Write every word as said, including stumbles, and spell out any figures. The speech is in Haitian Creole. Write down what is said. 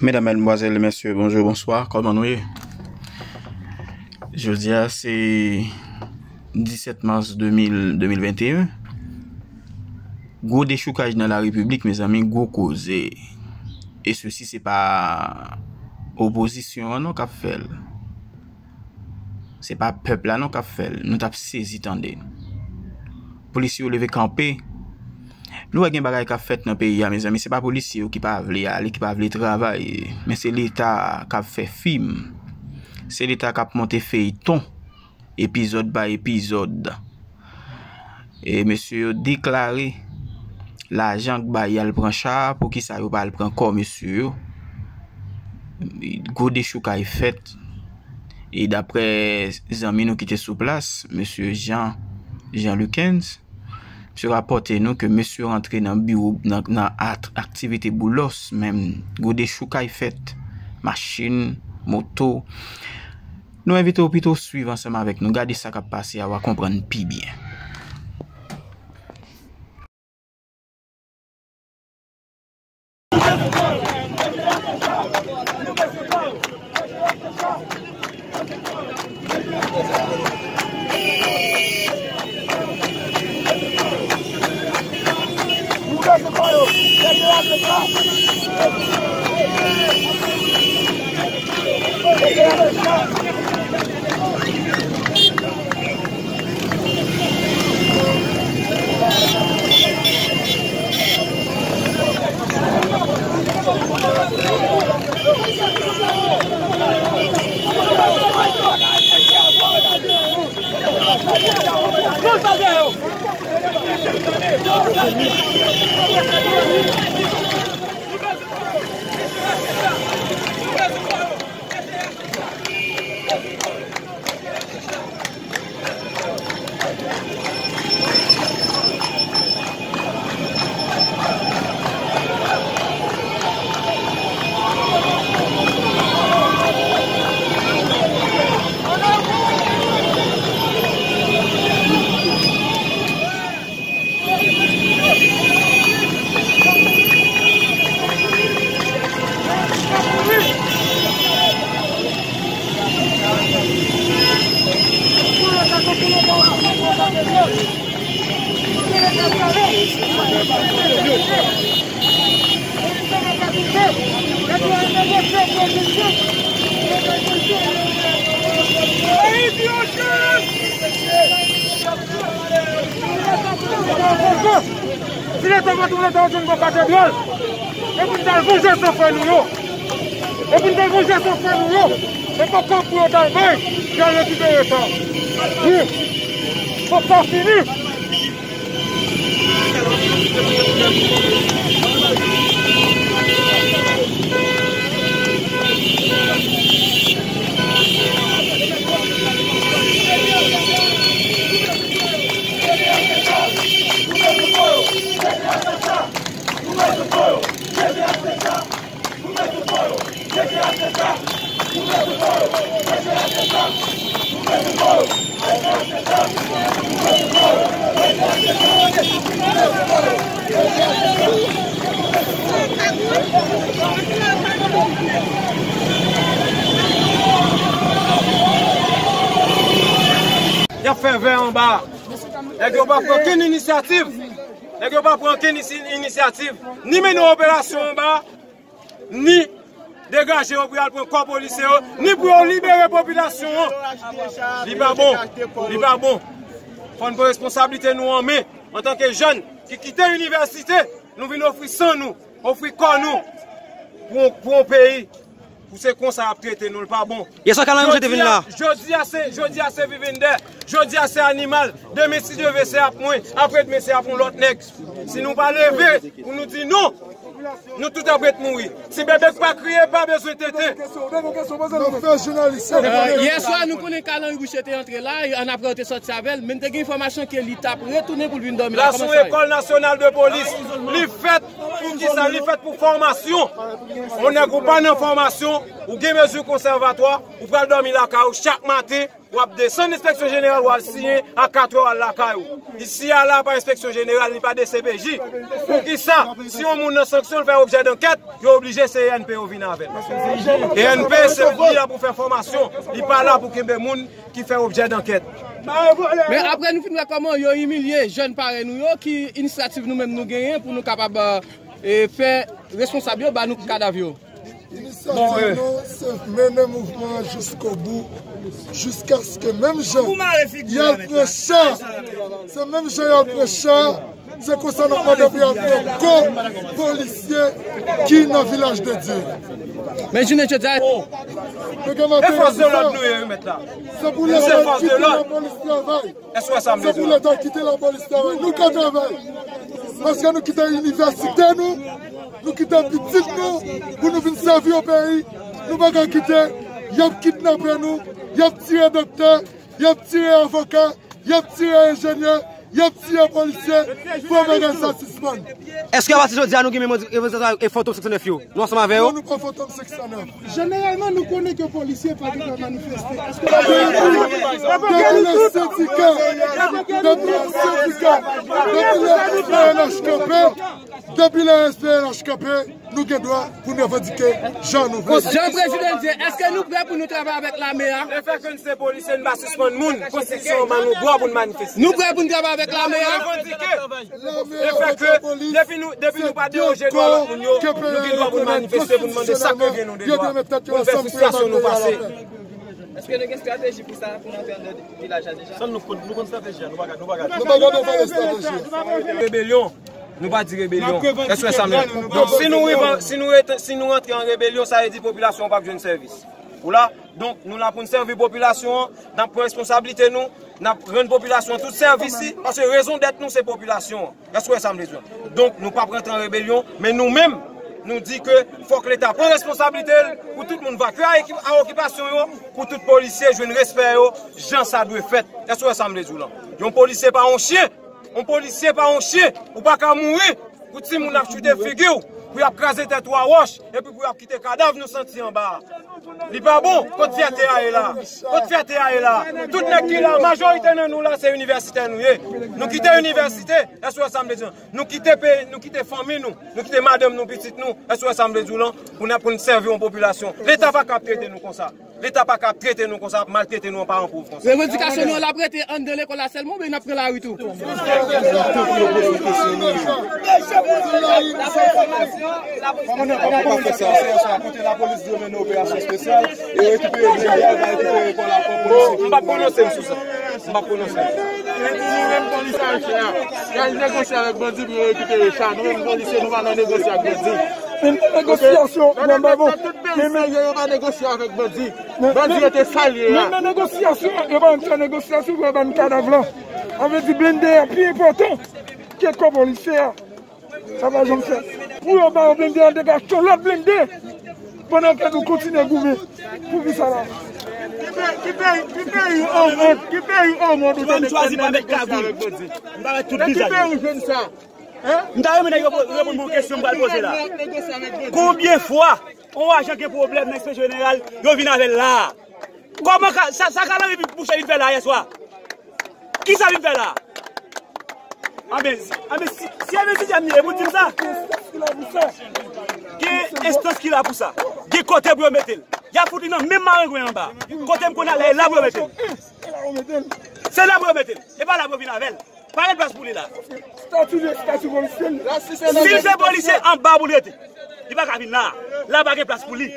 Medam, madmwazèl, mesye, bonjou, bonswa, kòman nou ye? Jodi a se disèt mas de mil, de mil venteyen. Gwo dechoukaj nan la Repiblik, mezanmi, gwo koze. E sesi se pa opozisyon an non k ap fè l. Se pa pèp la non k ap fè l. Nou t ap sezi tande. Polisye yo leve kanpe. Nou wè gen bagay k ap fèt nan peyi a, mezanmi. Se pa polisye yo ki pa vle ale, ki pa vle travay. Men se Leta k ap fè fim. Se Leta k ap monte feyton, epizòd pa epizòd. E mesye yo deklare lajan k bay al pran cha a, poukisa yo pa al pran kò mesye yo? Gwo dechoukay fèt. E daprè zanmi nou ki te sou plas, mesye Jean, Jean Lukens, misye rapòte nou ke mesye yo rantre nan biwo, nan, nan at-, aktivite Boulos, menm gwo dechoukay fèt, machin, moto. Nou envite w pito swiv ansanm avèk nou, gade sa k ap pase a, w a konprann pi byen. Si Leta pa tou Leta, yo jwenn bò katedral. E pou n t al vanje san frè nou yo. E pou n t al vanje san frè nou yo. E pa kòb pou yo t al bay, y al rekipere sa. Wi. Fòk sa fini. Y ap fè vè anba. Nèg yo pa pran okenn inisyativ. Nèg yo pa pran okenn isi-, inisyativ. Ni mennen operasyon anba, ni degaje yo pou y al pran kò polisye yo, ni pou yo libere popilasyon an. Li pa bon. Li pa bon. Fò n pran responsablite nou an men. Antanke jèn ki kite inivèsite, nou vin ofri san nou, ofri kò nou pou, pou yon peyi. Pou se konsa y ap trete nou, l pa bon. Yèswa, Kalanri Bouche te vin la. Jodi a, jodi a se, jodi a se vivendè. Jodi a se animal. Demen, si Dye vle, se ap mwen. Apre demen, se ap yon lòt nèg. Si nou pa leve pou nou di non, nou tout ap ret mouri. Ti bebe k pa kriye pa bezwen tete. Yèswa, nou konnen Kalanri Bouche te antre la, annapre yo te sòti avè l, men n te gen enfòmasyon ke li t ap retounen pou l vin dòmi la. La se yon ekòl nasyonal de polis. Li fèt pou kisa? Li fèt pou fòmasyon. Yon nèg ou pa nan fòmasyon, ou gen mezi konsèvatwa, ou pral dòmi lakay ou chak maten, W ap desann enspeksyon jeneral, w al siyen a katrè, w al lakay ou. Isi a la pa enspeksyon jeneral, li pa D C P J. Poukisa, si yon moun nan sanksyon, l fè objè dankèt, yo oblije se E N P yo vin avè l. E N P se li la pou fè fòmasyon, li pa la pou kenbe moun ki fè objè dankèt. Men apre nou fin wè kòman yo imilye jèn parèy nou yo, ki inisyativ nou menm nou genyen pou nou kapab, e, fè responsab yo ba nou kadav yo? Inisyativ nou, se mennen mouvman an jiskobou, jiskaske menm jan y al pran cha, se menm jan y al pran cha, se konsa n ap mande pou y al pran kò polisye ki nan Vilaj de Dye. Men jounen jodi a, nou gen maten rezilta. Se pou lè n kite lapolis travay. Èske w wè sa m vle di w la? Se pou Leta kite lapolis travay. Nou ka travay. Paske nou kite inivèsite nou, nou kite pitit nou pou nou vin sèvi yon peyi. Nou pa ka kite y ap kidnape nou, y ap tiye doktè, y ap tiye avoka, y ap tiye enjenyè, y ap tiye polisye. Fò bagay sa sispann. Èske apati jodi a nou gen menm reprezantan e Fantom senk san nèf yo? Nou ansanm avè yo? Non, nou pa Fantom senk san nèf. Jeneralman, nou konnen ke polisye pa gen dwa manifeste. Èske depi le sendika, depi le sendika, depi le S P N H kanpe, depi le S P N H kanpe, nou gen dwa pou n revandike jan nou vle. Jan prezidan di, èske nou prè pou nou travay avèk lame a? Efèke n se polisye, n pa sispann moun. Konstitisyon an ban nou dwa pou n manifeste. Nou prè pou n travay avèk lame a? Revandike. Efèke, depi nou, depi nou pa deranje dwa lòt moun yo, nou gen dwa pou n manifeste, pou n mande sa k revyen nou de dwa, pou n fè fristrasyon nou pase. Èske nou gen estrateji pou sa, pou n antre anndan vilaj la deja? Sa nou konn, nou konn estrateji a, nou pa ka, nou pa ka. Nou pa ka fè estrateji a. Rebelyon, nou pa di rebelyon. Èske w wè sa m di? Donk, si nou rive, si nou rete, si nou rantre an rebelyon, sa vle di popilasyon an p ap jwenn sèvis. Ou la? Donk, nou la pou n sèvi popilasyon an, n ap pran responsablite nou, n ap rann popilasyon an tout sèvis li, paske rezon dèt nou se popilasyon an. Èske w wè sa m vle di w? Donk, nou p ap rantre an rebelyon, men nou menm, nou di ke fòk Leta pran responsablite l pou tout moun vakye a eki-, a okipasyon yo, pou tout polisye jwenn respè yo, jan sa dwe fèt. Èske w wè sa m vle di w lan? Yon polisye pa yon chen, yon polisye pa yon chen, ou pa ka mouri pou timoun ap choute figi w, pou y ap kraze tèt ou a wòch, epi pou y ap kite kadav nou santi anba a. Li pa bon, kot fyète a ye la? Kot fyète a ye la? Tout nèg ki la, majorite nan nou la, se inivèsitè nou ye. Nou kite inivèsite, èske w wè sa m vle di w? Nou kite peyi, nou kite fanmi nou, nou kite madanm nou, pitit nou, èske w wè sa m vle di w lan? Pou n, pou n sèvi yon popilasyon. Leta pa ka ap trete nou konsa. Leta pa ka ap trete nou konsa, ap maltrete nou an paran pòv konsa. Revandikasyon nou an, l ap rete anndan lekòl la sèlman oubyen n ap pran lari tou? Kòmandan, kòman w ap fè sa? Sa, sa, kote lapolis di yo mennen operasyon espesyal, e yo rekipere blende a, yo va rekipere kò lakò polisye. M p ap pwononse m sou sa. M p ap pwononse m. Nou menm polisye al fè a, y al negosye avèk bandi pou yo rekipere cha. Nou menm polisye, nou pa nan negosye ak bandi. Men negosyasyon, men bavo. Tout peyi serye, yo pa negosye avèk bandi. Bandi rete sa l ye a. Men nan negosyasyon, yo pa antre nan negosyasyon pou yo ban n kadav lan. Sa vle di blende a pi enpòtan ke kò polisye a. Sa pa janm fèt. Pou yo ba yo blende a, degaje yon lòt blende. Pandan ke nou kontinye goumen. Poukisa la? Ki peyi, ki peyi, ki peyi o mond, ki peyi o mond ou tande negosye avèk bandi? Nan ki peyi ou jwenn sa? Hein? M ta renmen nèg yo po-, reponn mwen yon kesyon m pral poze la. Konbyen fwa yon ajan gen pwoblèm nan Enspeksyon Jeneral, yo vin avè l la a? Kòman ka, sa, sa Kalanri vin bouche vin fè la yè swa? Kisa vin fè la? Anben, anben, si, si anben si djam li, e pou di m sa? Gen enstans ki la pou sa. Gen kote pou yo mete l. Y ap fout li nan menm marengwen anba. Kote m konn al la, e la pou yo mete l. Se la pou yo mete l. E pa la pou yo vin avè l. Pa gen plas pou li la. Estati, estati polisye. Si l se polisye, anba pou l rete. Li pa ka vin la. La pa gen plas pou li.